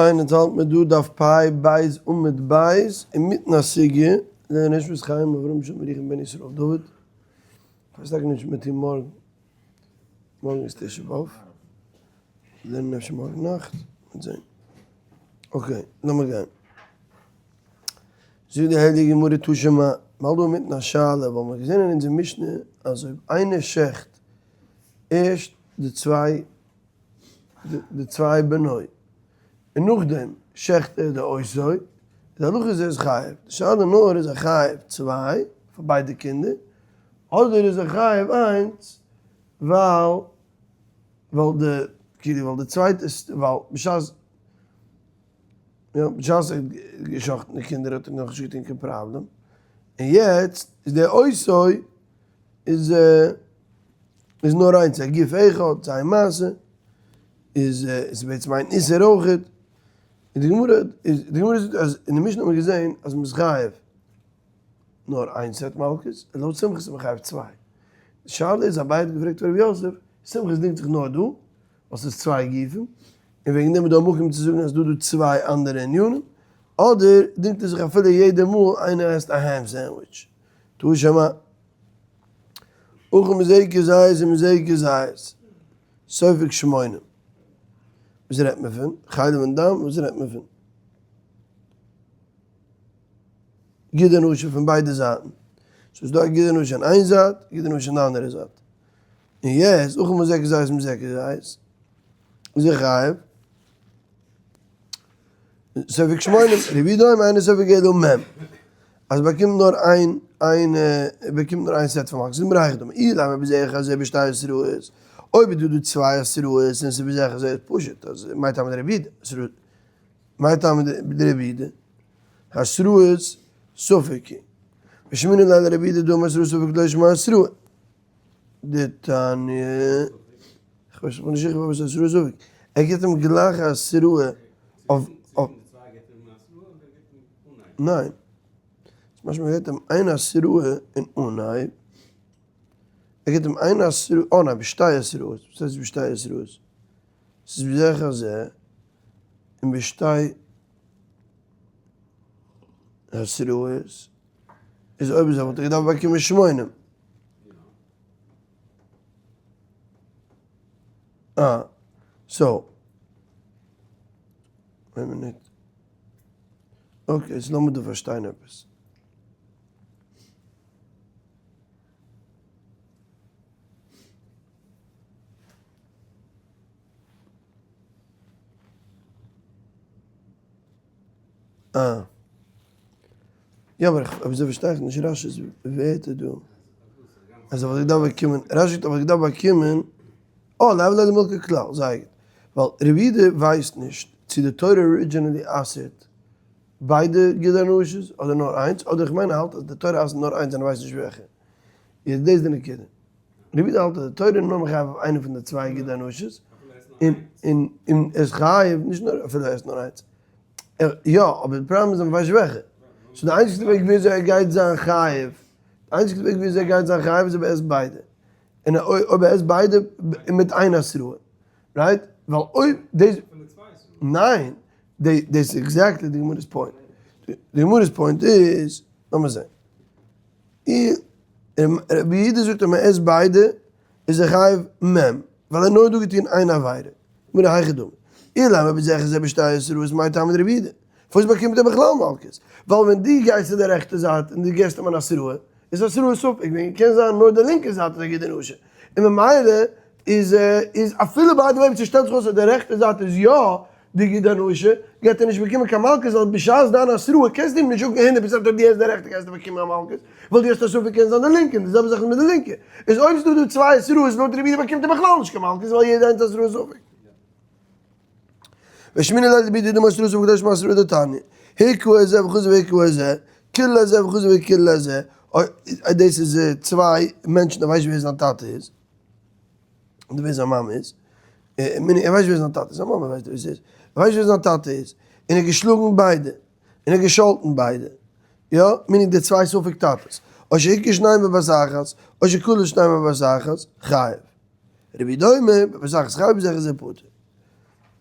פיין אונז האלט מיר דא דף פ ב' עמוד ב' אינמיטן א סוגיא, לערן נשמת חיים אברהם שלום ירוחם בן ישראל דוד, כ'ווייס טאקע נישט וואס מיר טון מארגן, מארגן איז תשעה באב, לערנען אפשר מארגן נאכט, מ'וועט זען. okay, לאמיר גיין. זאגט די הייליגע גמרא תא שמע, מ'האלט דא אינמיטן א שאלה, ווייל מ'האט געזען אין אונזער משנה אז אויב איינער שעכט ערשט די צוויי די צוויי בנו, און נאכדעם שעכט ער די אותו, די הלכה איז ער איז חייב, די שאלה נאר איז ער חייב צוויי פאר ביידע קינדער, אדער איז ער חייב איינס ווייל ווייל די כאילו ווייל די צווייטע ווייל בשעת יא בשעת ער האט געשאכטן די קינדער האט ער נאכנישט געטון קיין פראבלעם, און יעצט איז די אותו איז איז נאר איינס א גוף אחד, זיין מעשה איז איז בעצם איין איסור אויכעט, און די גמרא איז די גמרא זאגט אז אין די משנה האט מען געזען אז מ'איז חייב נאר איין סעט מלקות, און לויט סומכוס איז מען חייב צוויי. די שאלה איז, אביי האט געפרעגט פון ר' יוסף, סומכוס דינגט זיך נאר דא, ווייל ס'איז צוויי גופים, און וועגן דעם איז דא א מקום צו זאגן אז ס'דא דא צוויי אנדערע ענינים, אדער דינגט ער זיך אפילו יעדע מאל איינער עסט א ham sandwich. תא שמע. אכל מזה כזית ומזה כזית. סופג שמונים. וואס רעדט מען פון? חלב און דם? וואס רעדט מען פון? גיד הנשה פון ביידע זייטן. ס'איז דא א גיד הנשה אין איין זייט, גיד הנשה אין די אנדערע זייט. און יעצט, אכל מזה כזית ומזה כזית. איז ער חייב. ספק שמונים, רבי יהודה אומר אינו סופג אלא מ', אז באקומט נאר איין איין באקומט נאר איין סעט פון מלקות, זאגט מיר היכי דמי, אילימא בזה אחר זה בשתי התראות, אויב איז דא דא צוויי התראות און ס'איז בזה אחר זה איז פשוט אז מאי טעמא דרבי יהודה, מאי טעמא דרבי יהודה, התראות ספק הוא, ושמעינן ליה לרבי יהודה דאמר התראת ספק לא שמה התראה. דתניא, כ'ווייס נישט זיכער פארוואס התראה ספק, ער גיבט אים גלייך א התראה אויף אויף. ניין, ס'משמע ער גיבט אים איין התראה אין אנהייב, ער גיבט אים איין התראה, אה ניין בשתי התראות, וואס הייסט בשתי התראות? ס'איז בדרך כלל זה, און בשתי התראות, איז אויב אזוי וואלט ער געדארפט באקומען שמונים. אה, so. איין מינוט. okay, so לאמיר דא פארשטיין עפעס. אה. יא אבער איך אויב אזוי פארשטיי איך נישט רש י'ס ווערטער דא. אז ער וואלט געדארפט באקומען, רש י וואלט געדארפט באקומען, אה ליהוי ליה למילקא כלל, זייער גוט. ווייל רבי יהודה ווייסט נישט צו די תורה originally אסר'ט ביידע גיד הנשה'ס אדער נאר איינס, אדער איך מיין ער האלט אז די תורה אסר'ט נאר איינס און ער ווייסט נישט וועלכע. איז דאס די נקודה. רבי יהודה האלט אז די תורה איז נאר מחייב אויף איינע פון די צוויי גיד הנשה'ס, און און און ער איז חייב נישט נאר אפילו ער עסט נאר איינס. יא, אבער די פראבלעם איז אז מ'ווייסט נישט וועלכע. so די איינציגסטע וועג וויאזוי ער גייט זיין חייב, די איינציגסטע וועג וויאזוי ער גייט זיין חייב איז אויב ער עסט ביידע. און אויב ער עסט ביידע מיט איין התראה. right? ווייל אויב דאס. ניין! דאס איז exactly די גמרא'ס point. די גמרא'ס point איז, לאמיר זען. רבי יהודה זאגט אז מען עסט ביידע איז ער חייב מ', ווייל ער האט נאר דא געטון איין עבירה, גמרא היכי דמי, אילימא בזה אחר זה בשתי התראות מאי טעמא דרבי יהודה, פארוואס באקומט ער בכלל מלקות? ווייל ווען דו גייסט צו די רעכטע זייט און דו געסט אים אן התראה, איז התראה ספק, וועגן קען זיין נאר די לינקע זייט איז א גיד הנשה, און ממילא איז איז אפילו by the way אויב ס'שטעלט זיך אויס אז די רעכטע זייט איז יא די גיד הנשה, גייט ער נישט באקומען קיין מלקות ווייל בשעת דיין התראה קענסטו אים נישט זאגן הונדערט פראצענט אויב דו עסט די רעכטע גייסטו באקומען א מלקות, ווייל דו האסט א ספק קען זיין די לינקע און די זעלבע זאך איז מיט די לינקע, איז אויב ס'דא דא צוויי התראות לויט רבי יהודה באקומט ער בכלל נישט קיין מלקות ווייל יעדע איינס התראה ספק. ושמעינן ליה לרבי יהודה דאמר התראה ספק לא שמה התראה דתניא, הכה את זה וחזר והכה את זה, קילל את זה וחזר וקילל את זה, דאס איז צוויי מענטשן ער ווייסט נישט ווער זיין טאטע איז. און ווער זיין מאמע איז, ער ווייסט ווער זיין טאטע איז, זיין מאמע ווייסט ווער ס'איז, ער ווייסט ווער זיין טאטע איז, און ער האט געשלאגן ביידע, און ער האט געשאלטן ביידע, יא, meaning די צוויי ספק טאטעס, או שהכה שניהם בבת אחת, או שקילל שניהם בבת אחת, חייב. רבי יהודה אומר, בבת אחת חייב בזה אחר זה פטור.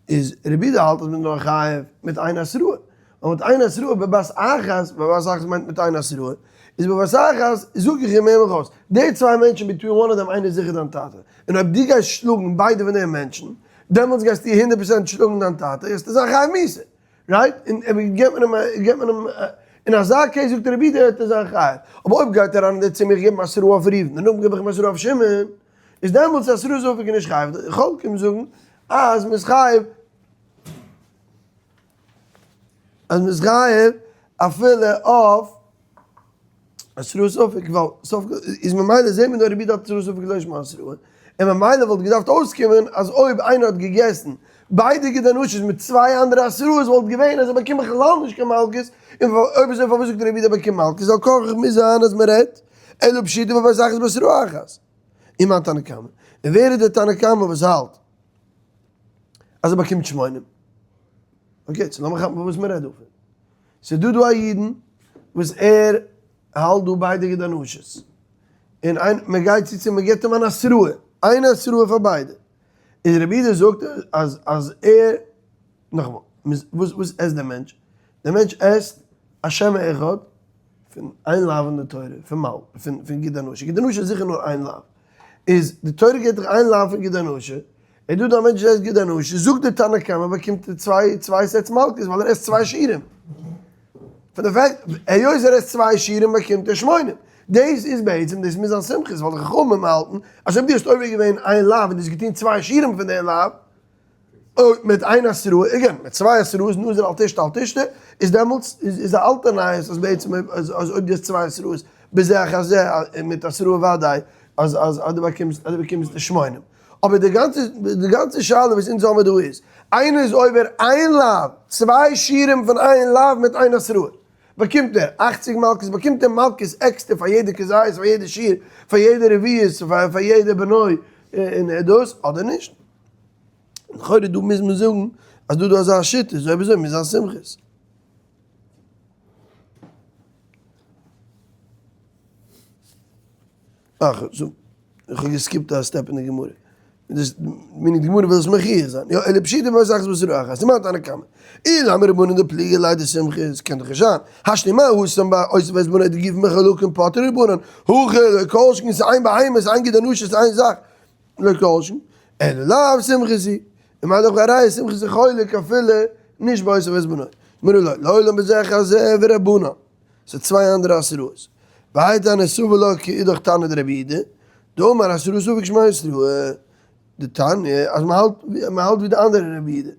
איז רבי יהודה האלט אז מ'איז נאר חייב מיט איין התראה, אבער מיט איין התראה בבת אחת, בבת אחת מיינט מיט איין התראה, איז בבת אחת זאג איך אים הער מיך אויס, די צוויי מענטשן between one of them איינער איז זיכער דיין טאטע, און אויב דו גייסט שלאגן ביידע פון די מענטשן, דעמאלטס גייסטו הונדערט פראצענט שלאגן דיין טאטע, גייסטו זיין חייב מיתה, right? און אויב געבט מען אים, געבט מען אים, אין אזא case זאגט רבי יהודה וועט ער זיין חייב, אבער אויב גייט ער אריין אין די צימער איך געב אים התראה אויף ראובן, און נאכדעם געב איך אים התראה אויף שמעון, איז דעמאלטס התראת ספק נישט חייב, די חולקים זאגן אז מ'איז חייב, אז מ'איז חייב אפילו אויף התראת ספק, ווייל סוף איז ממילא זעהט מען דא רבי יהודה האט התראת ספק לא שמה התראה, און ממילא וואלט געדארפט אויסקומען אז אויב איינער האט געגעסן ביידע גיד הנשה'ס מיט צוויי אנדערע התראות וואלט געווען אז ער באקומט בכלל נישט קיין מלקות, און אויב אזוי פארוואס זאגט רבי יהודה באקומט מלקות, על כרחך מוז זיין אז מ'רעדט אלא פשיטא בבת אחת בהתראה אחת. און מאן תנא קמא? און ווער איז דער תנא קמא וואס האלט אז ער באקומט שמונים? okay, so לאמיר כאפן פון וואס מען רעדט דא פון. ס'איז דא דא א אידן וואס ער האלט דא ביידע גיד הנשה'ס, און איין מען גייט צו צו מען גיבט אים אן התראה, איין התראה פאר ביידע, איז רבי יהודה זאגט אז אז ער, נאכאמאל, וואס וואס עסט דער מענטש? דער מענטש עסט א שם אחד פון איין לאו אין די תורה, פון מל, פון פון גיד הנשה, גיד הנשה איז זיכער נאר איין לאו, איז די תורה געבט דיך איין לאו פון גיד הנשה, איז דא דא א מענטש וואס עסט גיד הנשה, זאגט די תנא קמא באקומט ער צוויי צוויי sets מלקות ווייל ער עסט צוויי שיעורים, פון די fact היות ער עסט צוויי שיעורים באקומט ער שמונים, דאס איז בעצם דאס מוז זיין סומכוס ווייל די חכמים האלטן אז אויב דו האסט עובר געווען איין לאו און דו האסט געטון צוויי שיעורים פון די לאו, אוי, מיט איין התראה, again, מיט צוויי התראות, נזיר אל תשתה אל תשתה, איז דעמאלטס, איז א אלטע נייעס אז בעצם אז אויב דו האסט צוויי התראות, בזה אחר זה, מיט התראה וודאי, אז אז אז דו באקומסט, אז דו באקומסט די שמונים. אבער די גאנצע, די גאנצע שאלה וואס אונז האמיר דא איז, איינער איז עובר איין לאו, צוויי שיעורים פון איין לאו מיט איין התראה, באקומט ער אכציג מלקות, באקומט ער מלקות עקסטער פאר יעדע כזית, פאר יעדע שיעור, פאר יעדע רביעית, פאר יעדע בנוי, און דאס, אדער נישט? לכאורה דא מוז מען זאגן אז דא דא אזא שיטה, איז אויב אזוי מוז זיין סומכוס. אך, איך האב גע skip ט א step אין די גמרא. דאס מיינט די גמרא וויל עס מוכיח זיין. יא, אלא פשיטא בבת אחת בהתראה אחת. מאי תנא קמא. אלא אמרי רבנן דפליגי עליה דסומכוס, קען דאך נישט זיין. השתא מה התם בהוסיף את בנו דגופין מחולקין פטרו רבנן. הכא לא כל שכן ס'איז איין בהמה, ס'איז איין גיד הנשה, ס'איז איין זאך. לא כל שכן, אלא לאו סומכוס היא, און מה דאך והראיה סומכוס איז חולק אפילו נישט בהוסיף את בנו. גמרא לא, לעולם בזה אחר זה ורבנן. ס'איז צוויי אנדערע התראות. והאי תנא סבר לה כאידך תנא דרבי יהודה, דאמר התראת ספק שמה התראה. דתניא אז מ'האלט מ'האלט ווי די אנדערע רבי יהודה.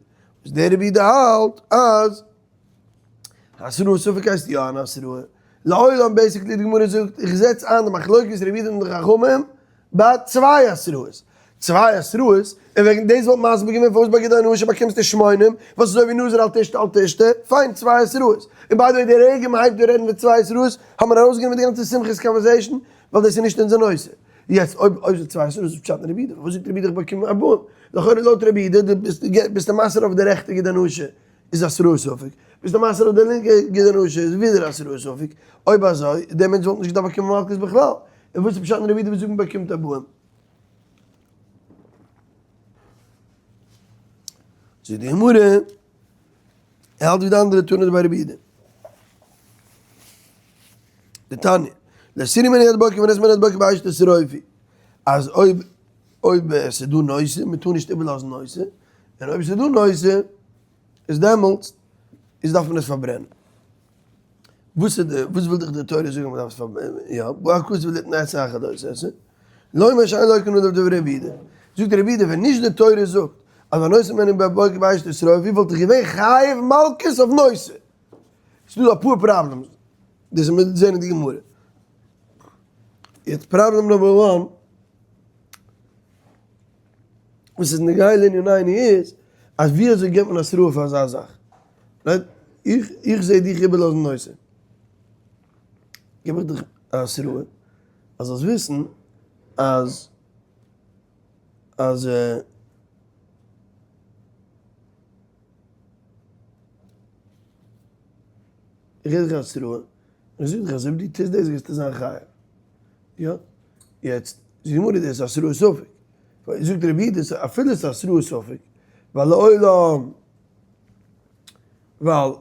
וואס דער רבי יהודה האלט אז התראת ספק הייסט יא אן התראה. לעולם basically די גמרא זאגט איך זעץ איין די מחלוקת רבי יהודה און די חכמים ביי צוויי התראות, צוויי התראות, און וועגן דאס וואלט מסביר געווען פארוואס ביי גיד הנשה באקומסטו שמונים, וואס איז אזוי ווי נזיר אל תשתה אל תשתה, פיין צוויי התראות, און by the way די רגע מען הייבט אן רעדן פון צוויי התראות האט מען ארויסגענומען די גאנצע סומכוס conversation, ווייל דאס איז נישט אונזער נושא. יעצט אויב אויב ס'איז צוויי התראות וואס פשט אין רבי יהודה? פארוואס זאגט רבי יהודה איך באקום ארבעים? לכאורה לויט רבי יהודה דו ביסט ביסטו מסביר אויף די רעכטע גיד הנשה איז התראת ספק, ביסטו מסביר אויף די לינקע גיד הנשה איז ווידער התראת ספק, אויב אזוי דער מענטש וואלט נישט געדארפט באקומען מלקות בכלל, און וואס איז פשט אין רבי יהודה וואס זאגט מ'באקומט ארבעים? זאגט די גמרא, ער האלט ווי די אנדערע תנא דבי רבי יהודה. דתניא, לא תראו ממנו עד בוקר ונס ממנו עד בוקר באש תשרופו. אז אויב אויב עס איז דא נותר, מען טאר נישט איבערלאזן נותר, און אויב עס איז דא נותר, איז דעמאלטס איז דארף מען עס פארברענען. וואס איז די, וואס וויל דיך די תורה זאגן אז מ'דארף עס פארברענען? יא, בא הכתוב ליתן עצה אחת לא תעשה, לומר שאין לוקין עליו דברי רבי יהודה. זאגט רבי יהודה, ווען נישט די תורה זאגט אז והנותר ממנו בבוקר באש תשרופו, וואלט איך געווען חייב מלקות אויף נותר. ס'איז דא אפאר problems, דאס וועט מען זען אין די גמרא. יעצט problem number one, וואס איז נוגע לענינינו איז, אז ווי אזוי געבט מען התראה פאר אזא זאך? right? איך איך זע דיך איבערלאזן נותר. געב איך דיך א התראה, אז זאלסט וויסן אז אז איך געב דיך א התראה, און איך זאג דיך אז אויב דו טוסט דאס גייסטו זיין חייב. יא? יעצט, זאגט די גמרא דאס איז התראת ספק. זאגט רבי יהודה אפילו עס איז התראת ספק. ווייל לעולם, ווייל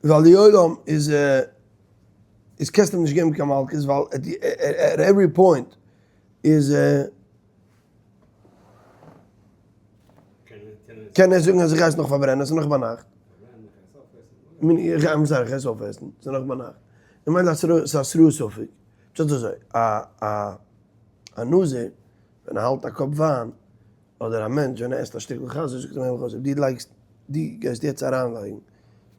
ווייל לעולם איז איז קענסטו אים נישט געבן קיין מלקות ווייל at every point איז קען ער זאגן אז איך גיי עס נאך פארברענען, עס איז נאך ביינאכט. I'm sorry, איך גיי עס אויפעסן, עס איז נאך ביינאכט. איך מיין אז ס'איז התראת ספק. פשט איז אזוי, א א א נזיר ווען ער האלט א cup וויין, אדער א מענטש ווען ער עסט א שטיקל חזיר זאגט ער אים אויב דו לייגסט, דו גייסט יעצט אריינלייגן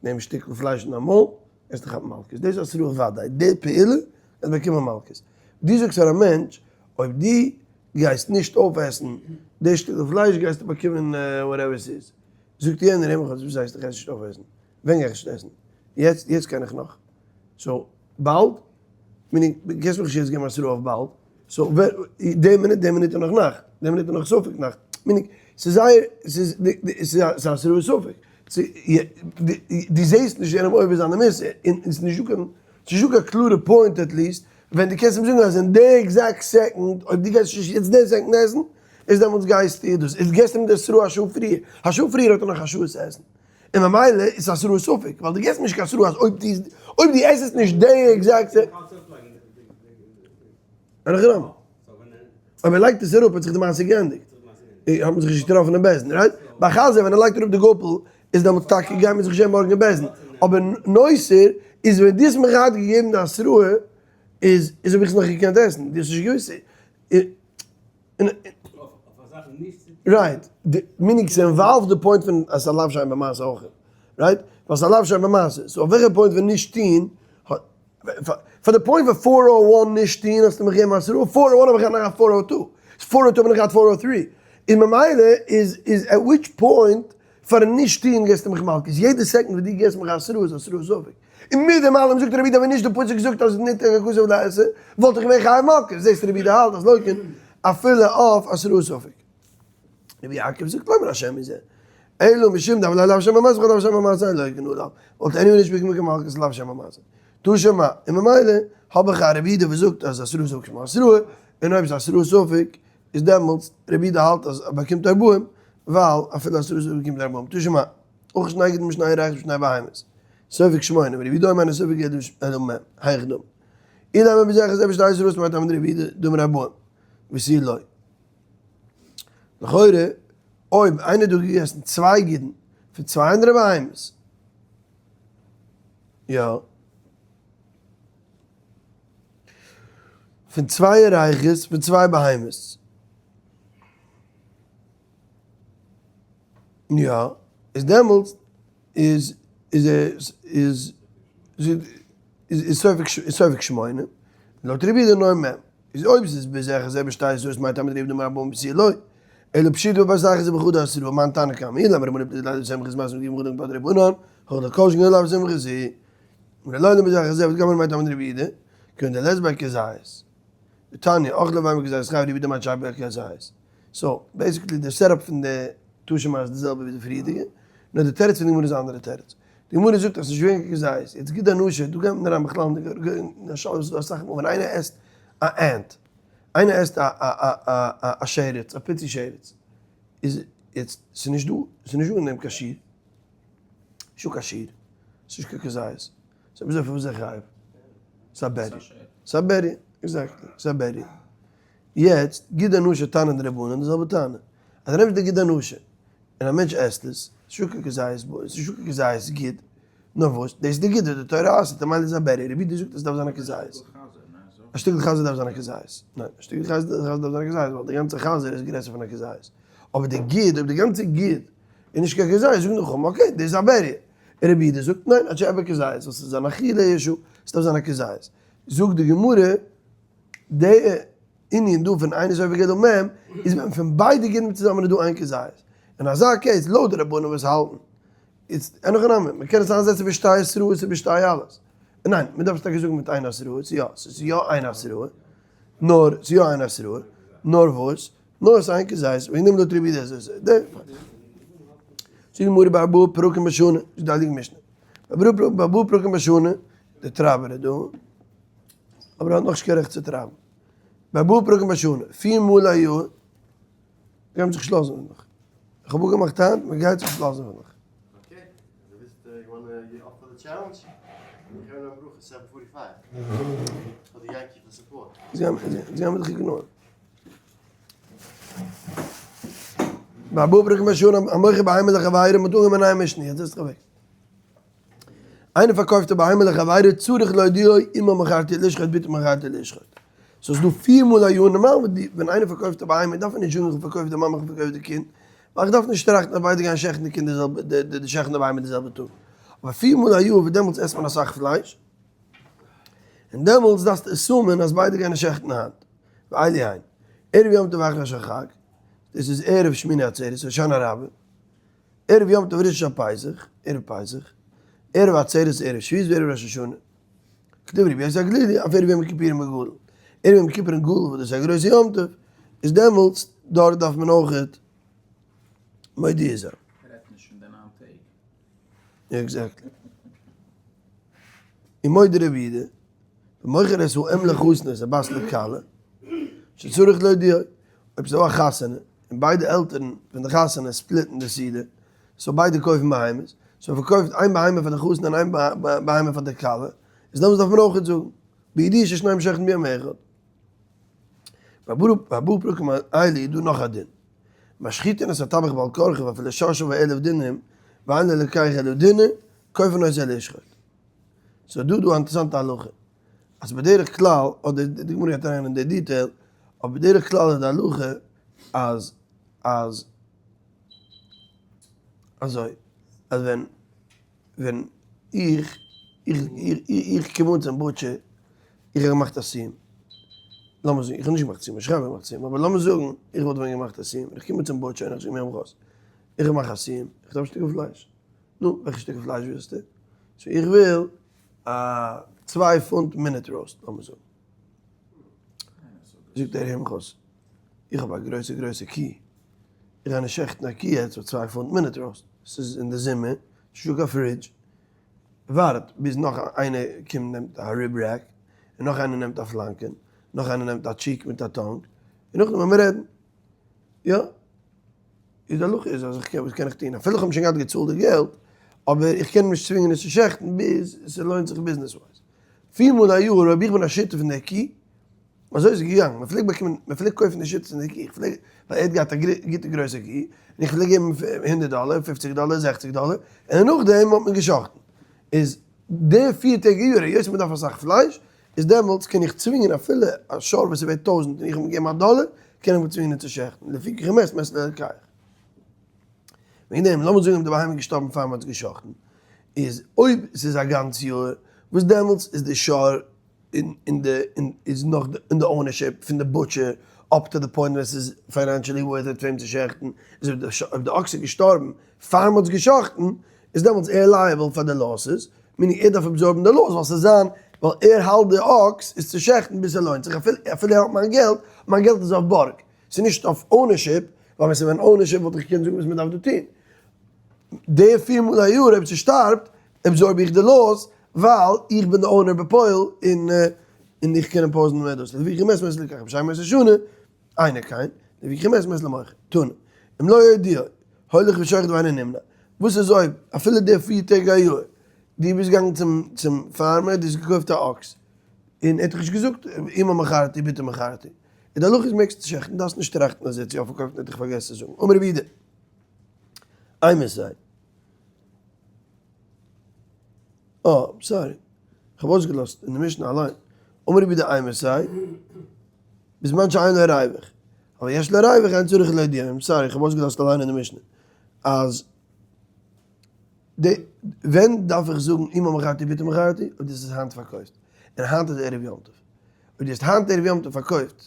דעם שטיקל פלייש אין דיין מויל, גייסטו כאפן מלקות. דאס איז התראה ודאי, די פעולה וועט באקומען מלקות. דו זאגסט פאר א מענטש, אויב דו גייסט נישט אויפעסן די שטיקל פלייש גייסטו באקומען whatever ס'איז. זאגט יענער אים, וואס הייסט איך גיי עס נישט אויפעסן? ווען גיי איך נישט עסן? יעצט? יעצט קען איך נאך. so באלד? meaning דו קענסט מיך נישט יעצט געבן התראה אויף באלד. so די מינוט, די מינוט איז נאך נאכט. די מינוט איז נאך ספק נאכט. meaning ס'איז זייער, ס'איז ס'איז התראת ספק. דו זעסט נישט יענעם עובר זיין דעם איסור. און ס'איז נישטא קיין, ס'איז נישטא קיין קלארע point at least ווען דו קענסט אים זאגן אז אין די exact second אויב דו גייסט נישט יעצט די second עסן, איז דעמאלטס גייסטו דאס, איז געסט אים די התראה א שעה פריער, א שעה פריער האט ער נאך א שעה עס עסן, און ממילא איז עס התראת ספק, ווייל דו געסט נישט קיין התראה אז אויב דו אויב דו עסט עס נישט די exact אויב ער לייגט עס אראפ האט זיך די מעשה געענדיגט, האט מען זיך נישט געטראפן אין בית דין, right? ביי חזיר ווען ער לייגט אראפ די גאפל איז דעמאלטס טאקע גייט מען זיך זען מארגן אין בית דין, אבער נותר איז ווען דו האסט מיך געהאט געגעבן די התראה איז איז האב איך עס נאך געקענט עסן, דו האסט נישט געוואוסט. right, meaning ס' involve ט די point פון אז ס'איז א לאו שאין בו מעשה אויך, right? ווייל ס'איז א לאו שאין בו מעשה, so אויף וועלכע point ווען נישט טוהן, פאר די point פון 401 נישט טוהן האסטו מיך געגעבן התראה, 401 האב איך געהאט נאך א 402, 402 האב איך נאך געהאט 403, און ממילא איז איז at which point פארן נישט טוהן געסטו מיך מלקות, יעדע second וואס דו געסט מיך התראה איז התראת ספק. און מיט דעם אלעם זאגט רבי יהודה ווען נישט די פסוק זאגט אז ניתן הכתוב לעשה וואלט איך געווען חייב מלקות, זעסט רבי יהודה האלט אז לוקין אפילו אויף התראת ספק. רבי יעקב זאגט לא מן השם מזה, אלא משום דהוה ליה לאו שאין בו מעשה וכן לאו שאין בו מעשה אין לוקין עליו, וואלט anyway נישט באקומען קיין מלקות לאו שאין בו מעשה. תא שמע, און ממילא האב איך א רבי יהודה וואס זאגט אז התראת ספק שמה התראה, און אויב איז התראת ספק איז דעמאלטס רבי יהודה האלט אז ער באקומט ארבעים, ווייל אפילו התראת ספק באקומט ארבעים. תא שמע, אויך שני גידים שני ירחות ושני בהמות. ספק שמונה, ורבי יהודה אומר אינו ספק אלא מ', היכי דמי. אילימא בזה אחר זה בשתי התראות מאי טעמא דרבי יהודה דאמר ארבעים, ותו לא. לכאורה, אויב איינער האט דא געגעסן צוויי גידין פון צוויי אנדערע בהמות, יא. פון צוויי ירכות פון צוויי בהמות. יא, איז דעמאלטס איז איז איז איז ספק ספק שמונה, לויט רבי יהודה נאר מ', איז אויב ס'איז בזה אחר זה בשתי התראות מאי טעמא דרבי יהודה דאמר ארבעים ותו לא, אלא פשיטא בבת אחת ובחדא התראה, מאן תנא קמא אילימא רבנן פליגי דלאו סומכוס מתני ג' חדא דרבנן, הכא דכל שכן לאו סומכוס היא. ולא בזה אחר זה וגמר מאי טעמא דרבי יהודה, כיוון דלית ביה כזית. דתניא, אכלה בהמה כזית חייב רבי יהודה אמר עד שאין בה כזית. so basically די setup פון די תא שמע איז די זעלבע ווי די פריערדיגע, נאר די תירוץ פון די גמרא איז א אנדערע תירוץ. די גמרא זאגט אז ס'איז נישט געווען קיין כזית, יעצט גיד הנשה, דא גייט מען אריין בכלל אין די שאלה וואס איז דא אסאך מאל ווען איינער עסט א ant, איינער עסט א א א א א שרץ, א פיצי שרץ, איז יעצט ס'איז נישט דא, ס'איז נישט דא אין דעם קיין שיעור, נישטא קיין שיעור, ס'איז נישט קיין כזית, so וויאזוי פארוואס איז ער חייב? ס'איז א בריה, ס'איז א בריה, exactly, ס'איז א בריה. יעצט, גיד הנשה טענה'ן די רבנן די זעלבע טענה. אז דו נעמסט די גיד הנשה, און א מענטש עסט עס, ס'איז נישטא קיין כזית בו, ס'איז נישטא קיין כזית גיד, נאר וואס, דאס איז די גיד וואס די תורה אסר'ט, ממילא איז א בריה, רבי יהודה זאגט אז ס'דארף זיין א כזית. א שטיקל חזיר דארף זיין א כזית. ניין, א שטיקל חזיר דארף זיין א כזית, ווייל די גאנצע חזיר איז גרעסער פון א כזית. אבער די גיד, אויב די גאנצע גיד איז נישט קיין כזית, זאגן די חכמים, okay, דאס איז א בריה. און רבי יהודה זאגט, ניין, עד שאין בו כזית, ווייל ס'איז אן אכילה ישו, ס'דארף זיין א כזית. זאגט די גמרא, די ענין דא פון אינו סופק אלא מ' איז ווען פון ביידע גידים צוזאמען איז דא איין כזית. אין אזא case, לויט די רבנן וואס האלטן, איז אין הכי נמי, מ'קען עס איינזעצן בשתי התראות און בשתי אלעס. ניין, מ'דארף עס טאקע זאגן מיט איין התראה, יא, ס'איז יא איין התראה, נאר, ס'איז יא איין התראה, נאר וואס? נאר עס איז איין כזית, וועגן דעם לויט רבי יהודה איז עס די. זאגט די גמרא בארבעה פרקים בשנה, זאגט די הייליגע משנה, בארבעה פרקים בשנה, די טרייבער איז דא, אבער ער האט נאכנישט קיין רעכט צו טרייבן. בארבעה פרקים בשנה, פיר מאל א יאר, זיי האבן זיך געשלאסן מיט מיך. איך האב אפגעמאכט היינט, מען גייט זיך נישט לאזן פון דיך. Okay, דו ווילסט you wanna get up for the challenge? איך הער נאר ברכה 745 פאר די יענקי פאר support. זיי האבן דיך ignore ט. באבוב ברוך משון המוכר בהמה לחבירו מ'האט אנגעהויבן א נייע משנה יעצט זעץ דיך אוועק. איינער פארקויפט א בהמה לחבירו צריך להודיעו אמה מכרתי לשחוט בתי מכרתי לשחוט. סאו ס'איז דא פיר מאל א יאר נארמאל ווען איינער פארקויפט א בהמה דארף ער נישט זאגן איך האב פארקויפט די מאמע איך האב פארקויפט די קינד ווייל איך דארף נישט טראכטן אז ביידע גייען שעכטן די קינד די זעלבע די שעכטן די בהמה די זעלבע טאג. אבער פיר מאל א יאר וואס דעמאלטס עסט מען אסאך פלייש און דעמאלטס דארפסטו assume ען אז ביידע גייען שעכטן היינט. ואלו הן. ערב יום טוב אחרון של חג, דאס איז ערב שמיני עצרת, הושענא רבה, ערב יום טוב ראשון של פסח, ערב פסח, ערב עצרת ערב שבועות וערב ראש השנה. כדברי רבי יוסי הגלילי, אויף ערב יום הכיפורים בגדול. ערב יום כיפור אין גדול וואס דאס איז א גרויסע יום טוב, איז דעמאלטס דארט דארף מען אויכעט מודיע זיין. רעדט נישט פון די ניין טעג. Exactly. און מודה רבי יהודה, ומוכר את האם לחתן את הבת לכלה, שצריך להודיעו, אויב ס'איז דא א חתונה, און ביידע עלטערן פון די חתונה split ן די סעודה, so ביידע קויפן בהמות, so מ'פארקויפט איין בהמה פאר די חתן און איין בהמה פאר די כלה, איז דעמאלטס דארף מען אויכעט זאגן, בידיעה ששניהם שוחטין ביום אחד. בארבעה פרקים האלה איז דא נאך א דין, משחיתין את הטבח בעל כרחו ואפילו שור שווה אלף דינרים, ואין לו לוקח אלא דינר, כופין אותו לשחוט. ס'איז דא דא א אינטערעסאנטע הלכה, אז בדרך כלל, אדער די גמרא גייט אריין אין די detail, אבער בדרך כלל איז די הלכה אז אז אזוי, אז ווען ווען איך איך איך קום אן צום butcher, איך האב געמאכט א סיום, לאמיר זאגן, איך האב נישט געמאכט א סיום, איך האב געמאכט א סיום, אבער לאמיר זאגן איך וואלט ווען געמאכט א סיום, איך קום אן צום butcher און איך זאג אים הער מיך אויס, איך מאך א סיום, איך דארף א שטיקל פלייש. נו, וועלכע שטיקל פלייש ווילסטו? So איך וויל א צוויי פונט minute roast, לאמיר זאגן. זאגט ער, הער מיך אויס, איך האב א גרויסע גרויסע קי, איך גיי נישט שעכטן א קי יעצט פאר צוויי פונט minute roast, ס'איז אין די זומער, נישטא קיין fridge, ווארט ביז נאך איינער קומט נעמט א rib rack, און נאך איינער נעמט א פלאנקען, נאך איינער נעמט א cheek מיט א tongue, און נאכדעם וועלן מיר רעדן. יא. איז די הלכה איז אז איך קען, וואס קען איך טון? אפילו איך האב שוין געהאט געצאלט די געלט, אבער איך קען אים נישט צווינגען עס צו שעכטן ביז ס'לוינט זיך business wise. פיר מאל א יאר אויב איך בין א שותף אין די קי, אזוי איז עס געגאנגען, מען פלעגט באקומען, מען פלעגט קויפן די שותפות אין די קי, איך פלעג, ווייל ער האט געהאט א גוטע גרויסע קי, און איך פלעג געבן הונדערט דאלער, פופציג דאלער, זעכציג דאלער, און נאכדעם האט מען געשאכטן. איז די פיר טעג א יאר, היות מען דארף אסאך פלייש, איז דעמאלטס קען איך צווינגען אפילו א שור וואס איז ווערט טויזנט און איך האב אים געגעבן א דאלער, קען איך אים צווינגען צו שעכטן, לפיכך מת מת ללוקח. וועגן דעם, לאמיר זאגן אויב די בהמה איז געשטארבן פאר מען האט עס געשאכטן, איז אויב ס'איז א גאנץ יאר, וואס דעמאלטס איז די שור אין די איז נאך אין די ownership פון די butcher up to the point ווען ס'איז financially worth it פאר אים צו שעכטן, איז אויב די אקס איז געשטארבן פאר מ'האט עס געשאכטן, איז דעמאלטס ער liable פאר די losses, meaning ער דארף absorb ן די loss ווייל ס'איז זיין, ווייל ער האלט די אקס איז צו שעכטן ביז ס'לוינט זיך, אפילו ער האט מיין געלט, מיין געלט איז אויף בארג, ס'איז נישט אויף ownership, ווייל ווען ס'איז ווען ownership וואלט איך געקענט זאגן וואס מ'דארף דא טון. די פיר מאל א יאר אויב ס'שטארבט, absorb איך די loss, ווייל איך בין די owner בפועל און און איך קען impose ן מער דאס. לפיכך מת מת ללוקח בשאר ימות השנה, אינו כן, לפיכך מת מת למוכר. תנא, אם לא הודיעו, הולך ושוחט ואינו נמנע. וואס איז אויב אפילו די פיר טעג א יאר, דו ביסט געגאנגען צום צום farmer, דו האסט געקויפט א אקס, און ער האט דיך נישט געזאגט אמה מכרתי בתי מכרתי, איז די הלכה איז מעגסט שעכטן, דארפסט נישט טראכטן אז ער האט יא פארקויפט און ער האט דיך פארגעסן צו זאגן. אמר רבי יהודה, אימתי. אה, sorry, כ'האב אויסגעלאזט אין די משנה אליין. אמר רבי יהודה אימתי, בזמן שאין לו ריווח, אבל יש לו ריווח אין צריך להודיע, I'm sorry, כ'האב אויסגעלאזט אליין אין די משנה, אז די, ווען דארף איך זאגן אמה מכרתי בתי מכרתי, אויב דאס איז היינט פארקויפט, און היינט איז ערב יום טוב, אויב דו האסט היינט ערב יום טוב פארקויפט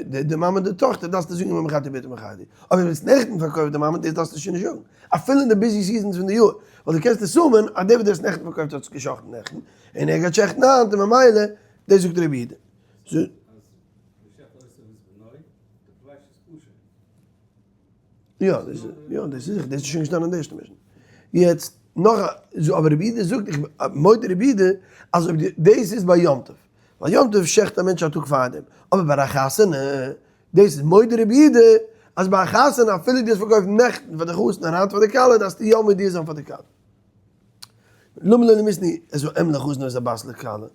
די מאמע די טאכטער דארפסטו זאגן אמה מכרתי בתי מכרתי, אבער ווען האסט נעכטן פארקויפט די מאמע דאס דארפסטו שוין נישט זאגן, אפילו אין די busy seasons פון די יאר, ווייל דו קענסט assume ען אז דער וואס דו האסט נעכטן פארקויפט האט עס גע'שחט'ן נעכטן, און ער גייט שעכטן היינט און ממילא דאס זאגט רבי יהודה. יא, דאס יא, דאס איז דאס איז שוין געשטאנען אין די ערשטע משנה. יעצט נאך א, אבער רבי יהודה זאגט, איך מודה רבי יהודה, אז אויב דאס איז ביי יום טוב, ווייל יום טוב שעכט א מענטש א טאג פארדעם, אבער ביי א חתונה, דאס איז מודה רבי יהודה, אז ביי א חתונה אפילו דו האסט פארקויפט נעכטן פאר די חתן און היינט פאר די כלה דארפסטו יא מודיע זיין פאר די כלה. למה לא למיתני את האם לחתן ואת הבת לכלה?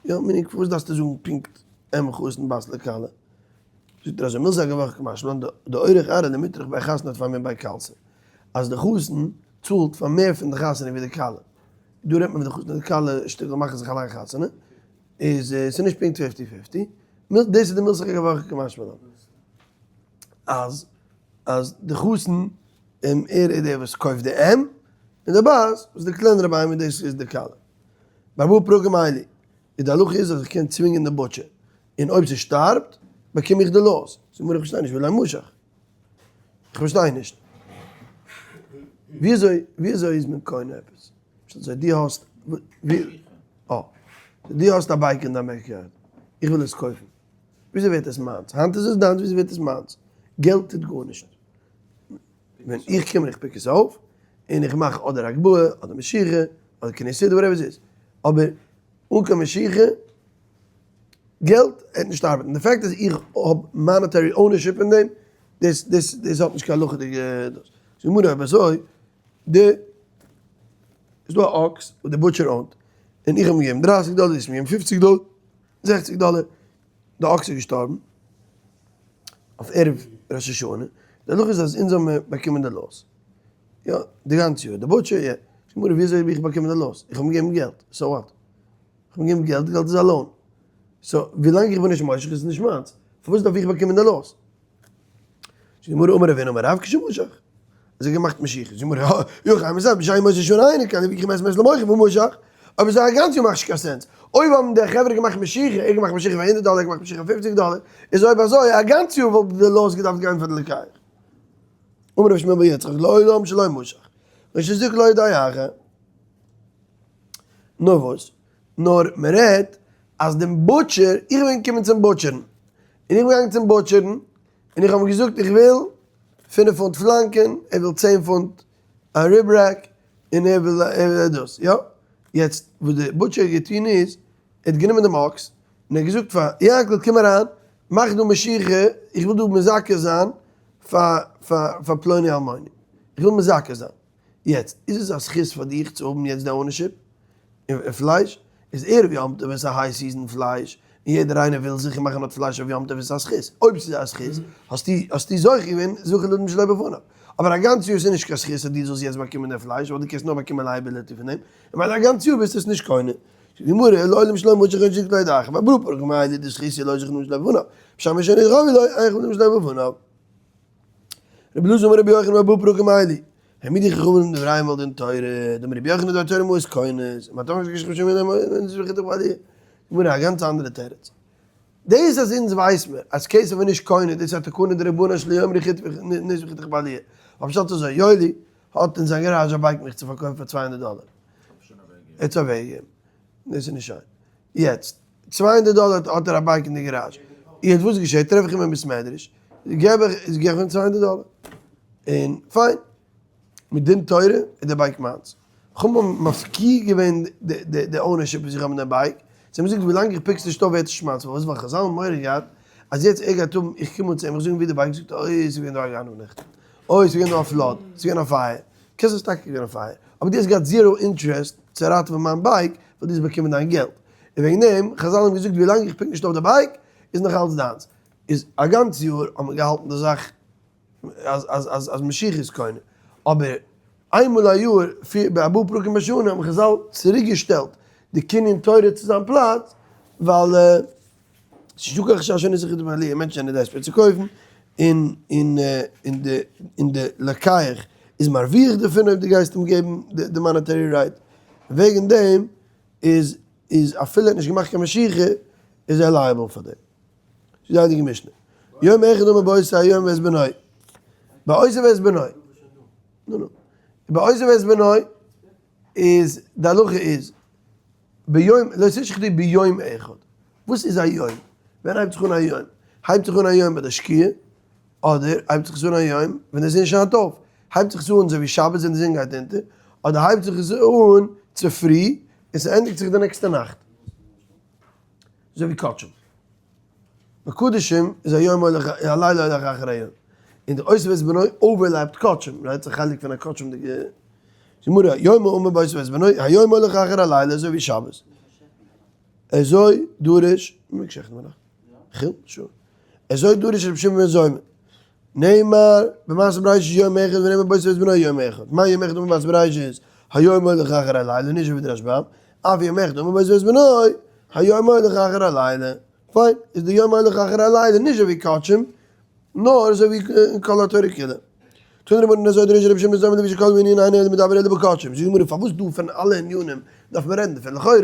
יא meaning פארוואס דארפסטו זאגן פונקט אם חתן בת לכלה? זאגט ער אזוי מילתא גבך קא משמע לן דאורח ארעא דמטרח בי חתנא טפי מבי כלתא אז די חתן צאלט פאר מער פון די חתונה ווי די כלה, דא רעדט מען ווי די חתן און די כלה שטיקל מאכן זיך אליין חתונה, איז ס'איז נישט פונקט fifty fifty, דאס איז די מילתא גבך קא משמע לן אז אז די חתן און ער איז דער וואס קויפט די אם, און די בת וואס איז די קלענערע בהמה דאס איז די כלה. בארבעה פרקים אלו איז די הלכה איז אז איך קען צווינגען די butcher, און אויב זי שטארבט באקום איך די loss, זאגט מיר איך פארשטיי נישט ולא משך, איך פארשטיי נישט, וויאזוי וויאזוי איז מען קונה עפעס? אזוי דו האסט אה, דו האסט א bike אין דיין backyard, איך וויל עס קויפן, וויאזוי ווערט עס מיינס? היינט איז עס דיינס וויאזוי ווערט עס מיינס? געלט טוט גארנישט. ווען איך קום און איך pick עס אויף, און איך מאך אדער הגבהה, אדער משיכה, אדער כניסה, whatever עס איז, אבער אן קיין משיכה, געלט העט נישט ארבעטן. די fact אז איך האב monetary ownership אין דעם, דאס דאס דאס האט נישט קיין הלכה'דיגע דאס. זאגט די גמרא אויב אזוי, די, ס'איז דא א אקס וואס די butcher own ט, און איך האב אים געגעבן דרייסיג דאלער, דו האסט אים געגעבן פופציג דאלער, זעכציג דאלער, די אקס איז געשטארבן אויף ערב ראש השנה, די הלכה איז אז אונז האבן מיר באקומען די loss, יא, די גאנצע יאר, די butcher יא, זאגט גמרא ווי אזוי האב איך באקומען די loss, איך האב אים געגעבן געלט, so what, איך האב אים געגעבן געלט, געלט איז א loan, so ווילאנג איך בין נישט מושך איז עס נישט מיינס, פארוואס דארף איך באקומען די loss? זאגט די גמרא אמר רב הונא אמר רב כשמשך, אז ער האט געמאכט משיכה, זאגט די גמרא אי הכי אימא בשאין אותו שנה אינו קנוי וכי מת מת למוכר ומשך, אויב אזוי א גאנץ יאר מאכט נישט קיין sense, אויב האבן די חברה געמאכט משיכה, ער האט געמאכט משיכה פאר הונדערט דאלער, ער האט געמאכט משיכה פאר פופציג דאלער, איז אויב אזוי א גאנץ יאר וואלט די loss געדארפט גיין פאר די לוקח. אמר רבי שמואל בר יצחק לעולם שלא משך, ושזק לו לידי אחר. נאר וואס? נאר מען רעדט אז דעם butcher, איך בין געקומען צום butcher ן, און איך בין געגאנגען צום butcher ן, און איך האב אים געזאגט איך וויל פינף פונט פלאנקען, ער וויל צען פונט א rib rack, און ער וויל ער וויל דאס, יא? יעצט וואס די butcher האט געטון איז, ער האט גענומען דעם אקס, און ער האט געזאגט פאר יענקל קום אריין, מאך דא משיכה, איך וויל דא מזכה זיין פאר פאר פאר פלוני אלמוני, איך וויל מזכה זיין. יעצט, איז עס א זכות פאר דיך צו האבן יעצט די ownership אין פלייש? איז ערב יום טוב ווען ס'איז א high season פלייש און יעדער איינער וויל זיכער מאכן האט פלייש אויף יום טוב איז עס א זכות. אויב ס'איז א זכות האסטו האסטו זוכה געווען זכה לאדם שלא בפניו. אבער א גאנץ יאר ס'איז נישט קיין זכות אז דו זאלסט יעצט באקומען די פלייש ווייל דו קענסט נאר באקומען liability פון דעם און ווייל א גאנץ יאר ביסטו עס נישט קונה. זאגט די גמרא לעולם שלא משך ושזק לידי אחר בארבעה פרקים האלה דזכות היא לא זכה לאדם שלא בפניו. בשם השם ירחם לו אין לאדם שלא בפניו. רבי אלעזר אמר רבי יוחנן בארבעה פרקים אלו, העמידו חכמים דבריהם על דין תורה, דאמר רבי יוחנן דבר תורה מעות קונות, און מ'האט אויך נישט געשריבן שום ענין אין די תורה, גמרא א גאנץ אנדערע תירוץ. דאס אז אונז ווייס מיר אז כסף איז נישט קונה, דאס איז א תקנה דרבנן שלא יאמרו חטא נישט וחטא בעליה. אבער פשט אזוי, יואלי האט אין זיין גאראזש א bike מיך צו פארקויפן פאר 200 דאלער. ער האט עס אוועקגעגעבן. דאס איז נישט שיין. יעצט, 200 דאלער האט ער א bike אין די גאראזש. יעצט וואס געשעט? טרעף איך אים אין בית מדרש, געב איך, איז געב איך אים 200 דאלער. און פיין. מיט דין תורה איז די bike מיינס. כ'האב מפקיר געווען די ownership וואס איך האב אין די bike. זיי האבן געזאגט ווילאנג איך pick עס נישט אויף ווערט עס נישט מיינס. פארוואס? ווייל חזל האבן מורא געהאט אז יעצט ער גייט האבן, איך קום אן צו אים, איך זאג אים ווי די bike, זאגט ער אוי ס'איז געווען דא א גנב נעכטן. אוי ס'איז געווען דא א flood. ס'איז געווען א פייער. קען זיין ס'איז טאקע געווען א פייער. אבער דו האסט געהאט zero interest צו ראטעווען מיין bike, ווייל דו האסט באקומען דיין געלט. און וועגן דעם, חזל האבן געזאגט ווילאנג איך pick נישט אויף די bike, איז נאך אלץ דיינס. איז א גאנץ יאר האט מען געהאלטן די זאך אז אז אז אז משיח איז קונה. אבער איינמאל א יאר, פיר בארבעה פרקים בשנה, האבן חזל צוריק געשטעלט די קנין תורה צו זיין פלאץ, ווייל ס'איז נישטא קיין חשש אין נוסח אידן מענטשן זענען desperate צו קויפן, און און און די און די לוקח איז מרוויח דערפון אויב דו גייסט אים געבן די monetary right, וועגן דעם איז איז אפילו ער האט נישט געמאכט קיין משיכה איז ער liable פאר דעם. זאגט די הייליגע משנה, יום אחד אמר באותו היום ואת בנו, באותו ואת בנו, נו נו, באותו ואת בנו איז די הלכה איז ביום, לא תשחטו ביום אחד, וואס איז א יום? ווען הייבט זיך אן א יום? הייבט זיך אן א יום ביי די שקיעה, אדער הייבט זיך עס אן א יום ווען די זון שיינט אויף? הייבט זיך עס אן אזוי ווי שבת ווען די זון גייט אונטער, אדער הייבט זיך עס אן צופרי און ס'ענדיגט זיך די נעקסטע נאכט? אזוי ווי קדשים. ביי קדשים איז היום הולך הלילה הולך אחר היום. און די אותו ואת בנו overlap ט קדשים, right? ס'איז א חלק פון א קדשים'דיגע גמרא, היום האמור באותו ואת בנו, היום הולך אחר הלילה אזוי ווי שבת. אזוי דרש, מעג שעכטן ביינאכט? חיל, sure. אזוי דרש רבי שמעון בן זומא. נאמר במעשה בראשית יום אחד ונאמר באותו ואת בנו יום אחד. מה יום אחד במעשה בראשית? היום הולך אחר הלילה, נישט ווי די רשב"ם. אף יום אחד אמר באותו ואת בנו, היום הולך אחר הלילה. פיין, איז די יום הולך אחר הלילה נישט אזוי ווי קדשים, נאר אזוי ווי אין כל התורה כולה. תנו רבנן אזוי דרש רבי שמעון בן זומא לפי שכל ענין אינו אלא מדבר אלא בקדשים. זאגט די גמרא פארוואס דא פון אלע ענינים דארף מען רעדן דערפון? לכאורה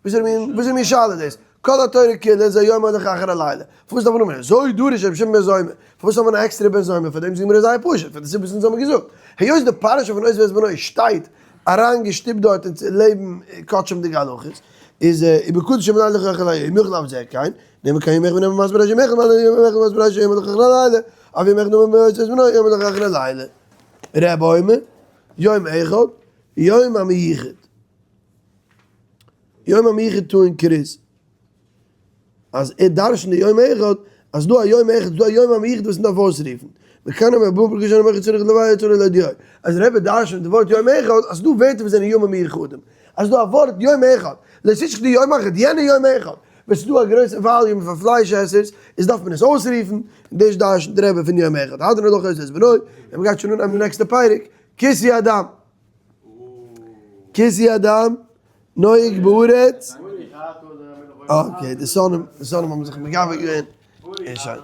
וואס איז מין שאלה דאס? כל התורה כולה איז היום הולך אחר הלילה. פארוואס דארף מען האבן אזוי דרש רבי שמעון בן זומא? פארוואס האט מען א עקסטערע בן זומא פאר דעם? זאגט די גמרא זייער פשוט, פאר די סיבה וואס אונז האבן געזאגט. היות די פרשה פון אותו ואת בנו שטייט אריינגעשטופט דארט אין לעבן קדשים'דיגע הלכות, איז ובקדשים לילה הולך אחר היום יכול אף זה כן, נאמר כן יום אחד ונאמר במעשה בראשית יום אחד יום אחד במעשה בראשית יום הולך אחר הלילה, אף יום אחד נאמר באותו ואת בנו יום הולך אחר הלילה. רבי אומר, יום אחד, יום המיוחד. יום המיוחד טעון כרוז. אז ער דרשנט די יום אחד, אז דא א יום אחד, דא א יום המיוחד וואס מ'דארף אויסרופן. וכאן אומר בו פרקש אני אומר צריך לוואי צריך להודיע. אז רבי דרשנט די ווארט יום אחד, אז דא ווערטער וואס זענען ימים מיוחדים. אז דא א ווארט יום אחד, לסישך די יום אחד, יענע יום אחד, ווען ס'איז דא א גרויסע volume פון פלייש עסערס, איז דארף מען עס אויסרופן, און דאס דרשנט רבי פון יום אחד. הדרן עלך אותו ואת בנו, און מ'גייט שוין אנהייבן די נעקסטע פרק, כיסוי הדם. כיסוי הדם, נוהג בארץ. Okay, די שונאים, די שונאים האבן זיך מגבר געווען, און שוין.